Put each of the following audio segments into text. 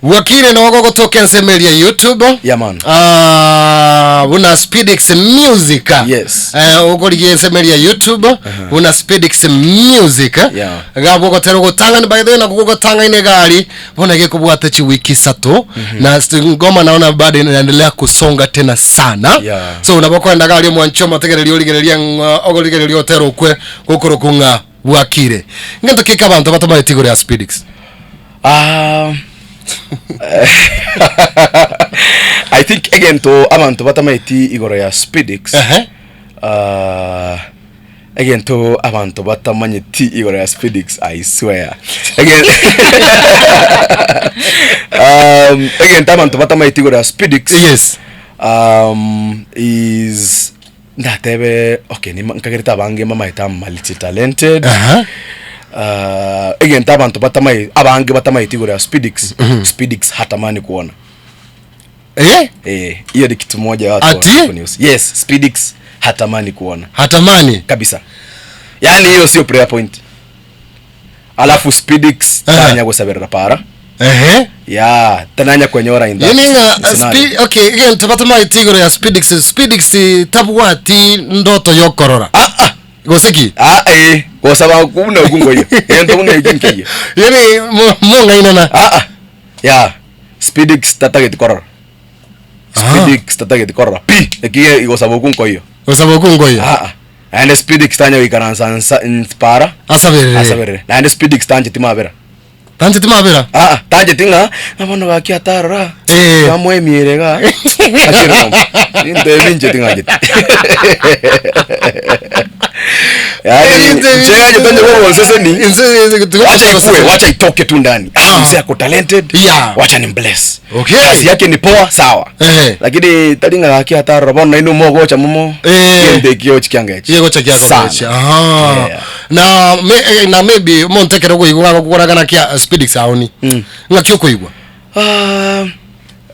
Wakire nogo gotoka ensemo eria YouTube. Yeah, man. Ah, buna Speedix Music. Yes. Eh, okorigia ensemo eria YouTube buna Speedix Music. Yeah. Gabwo ogotera ogotang'ani by the way nako gogotang'aina egari bono gekobwata chiwiki isato na st- ngoma naona bado inaendelea kusonga tena sana. Yeah. So nabo okoenda gari omwancho omotegereria origereria ng'a ogorigereria otera okwe gokorokwa ng'a bwakire. Ngento ki abanto batamaeti igoro ya Speedix? Ah, I think egento abanto batamaeti igoro ya Speedix Ehe. ah, egento abanto batamanyeti igoro ya Speedix I swear Ege- um, egento abanto batamaeti igoro ya Speedix Yes. um, is Ndatebe okay nima nkagerete abange mbamaete am multi talented Aha. Ah, egento abanto batamae abange batamaeti igoro ya Speedix, Speedix hatamani kuona. Eh? Eh, hiyo ni kitu moja ya watu Ati? wa kunihusu. Yes, Speedix hatamani kuona Hatamani. kabisa. Yaani hiyo sio prayer point. Alafu Speedix Aha. tanya gosaberera para. Ehe. Yeah, tananya kwenyora in that. Yani ng'a scenario. spe- okay egento batamaeti igoro ya Speedix, Speedix tabwati ndoto yokorora. Ah ah. Gose ki? Ah eh, gosaba buna okwo nkoiyo. Egento buna ekio nkeiyo. Yani mo- mong'ainana. Ah ah. Yeah. Speedix tatageti korora. Ah. Speedix tatageti korora pi. Eki gosaba okwo nkoiyo. Gosaba okwo nkoiyo. Ah ah. Naende Speedix tanya goikaransa nsa para. Asaberere. Asaberere. Naende Speedix tancheti mabera. Tancheti mabera. Ah ah, tancheti ng'a ng'a bono gaki atarora. Eh. Bamoe emiere iga. Achere nyomba. Ebinto ebi inche ting'ancheti. Yaani Ebinto ebi- inche ng'anchete onye bobonseseni. Inse- Wacha ikue, wacha itoke tu ndani. Ah, Ah. mzee ako talented. Yeah. Wacha ni bless. Okay. Kazi yake ni poa, sawa. Eh. Lakini tari ng'a gaki atarora bono nainwe mogocha momo. Eh. Gento ekio chikiangechi. Yegocha kiago Sana. gechi. Aha. Yeah. Na me, eh, na maybe omonto ekero okoigwa gagokoragana kia Speedix aoni. Mm. Ng'aki okoigwa? Ah,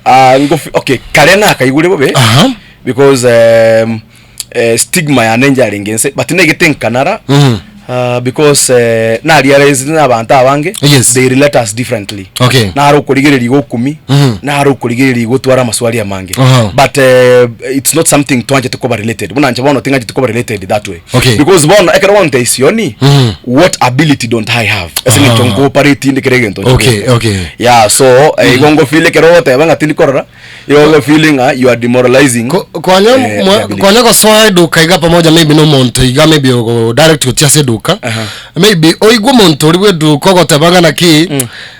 ah, ngofi- okay kare nakaigure bobe Aha. because um, eh, stigma yane njarenge nse but negete nkanara Mhm. ah, because eh, na realize na abanto abange Yes. they relate us differently Okay. naro okorigereria gokumi Mhm. naro okorigereria gotwara amaswali amange Aha. but eh, it's not something twanchete koba related buna inche bono ting'anchete koba related that way Okay. because bono ekero bono ntaisioni Mhm. what ability don't i have ase eng'encho Ah. nkopareti inde kera egento Okay, nchobwate. okay. yeah so eh, igo ngofeel ekero ogoteba ng'a tindi korora igo ngofeel ng'a you are demoralizing Ko- kwanya eh, mwa- the ability. kwanya gosoa eduka iga pamoja maybe nomonto iga maybe ogo direct gochia ase eduka Aha. maybe oigwe omonto oria bwa eduka ogoteba ng'a naki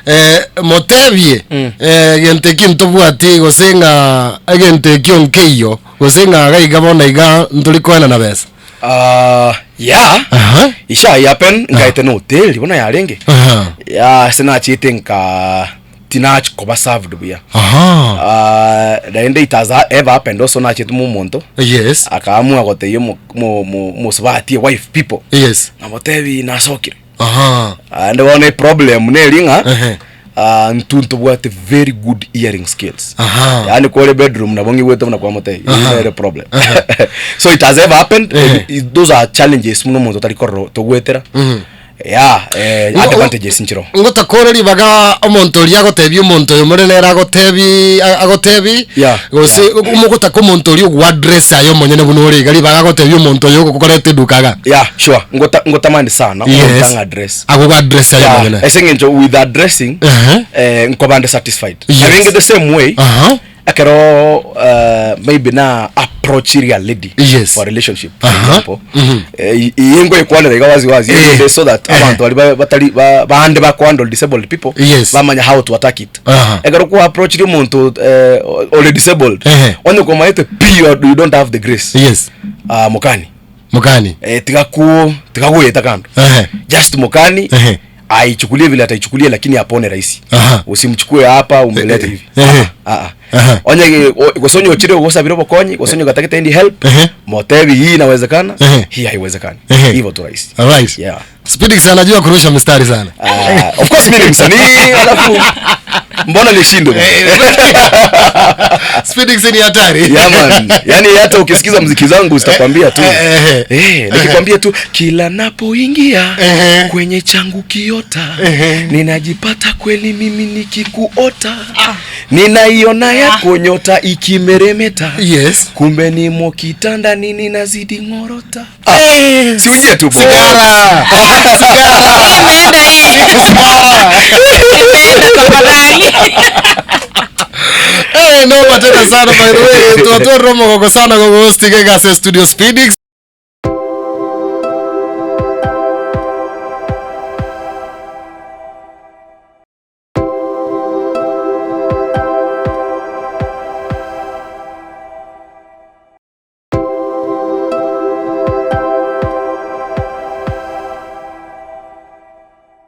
eh, motebie eh, egento eki ntobwati gose ng'a egento ekio nkeiyo gose ng'a iga iga bono iga ntori koenana besa Ah, yeah Aha. isha happen nkaete na hoteli bono yarenge Aha. yeah ase nachiete nka tinachi koba served buya Aha. Ah, naende it has ever happened also nachete mo omonto Yes. akaamua gotebia omo- mo- mo- omosubati wife people Yes. namotebi nasokire Aha. Naende bono eproblem neri ng'a Ehe. ah, intwe ntobwate very good hearing skills Aha. yaani kore bedroom nabo ng'igwete buna kwamotebia Aha. Eyio nere problem Aha. so it has ever happened Ehe. eh, those are challenges buna omonto otari korora togwetera Mhm. yeah eh, Ngo- advantages nchiro Ngotakore ribaga omonto oria agotebia omonto oyo more nere agotebi a- agotebi Yeah, gose yeah. omogotaka omonto oria ogoaddress aye omonyene buna ore iga ribaga agotebia omonto oyo ogokoreta eduka iga. yeah sure ngota ngotamani sana Yes. omonto ang'address Agogoaddress aye yeah omonyene. ase eng'encho with addressing Ehe. eh, nkobande satisfied Yes. Nabenge the same way Aha. Ekero eh, maybe na approach a lady Yes. for a relationship for Aha. example Mhm. eh, iye ngoyekwanera iga wazi wazi Eh. eh, so that Eh. abanto baria ba- batari ba- bande bakohandle disabled people Yes. bamanya how to attack it Aha. ekero kwa approach ria omonto eh, ore disabled Ehe. onye komaete pi you are- you don't have the grace Yes. ah, mokani Mokani. eh, tiga ku tiga goeta kando Ehe. just mokani Ehe. aichukulie vile ataichukulia lakini apone rahisi Aha. usimchukue hapa umlete hivi Ehe. Aa. Aha. Onye ge- o- gose onye ochire ogosabire obokonyi, gose onye gatagete any help, Ehe. motebi hii inawezekana, Ehe. hii haiwezekani. Ehe. Hivyo tu rahisi. Alright. Yeah. Speedix anajua kurusha mistari sana. Ah, of course mimi ni msanii alafu mbona nishindwe? Speedix ni hatari. Yeah, man. Yaani hata ukisikiza mziki zangu zitakwambia tu. Eh, eh, Eh, nikikwambia tu kila napoingia Eh. kwenye changu kiota Eh. ninajipata kweli mimi nikikuota ninaiona yako nyota ikimeremeta Yes. kumbe nimo kitanda nini nazidi ng'orota. Eh, Si uingie tu bo. Sigara. Sigara. Imeenda hii. Imeenda tafadhali. Eh, noma tena sana by the way. Tuwatoe romo koko sana kwa host Gegase Studio Speedix.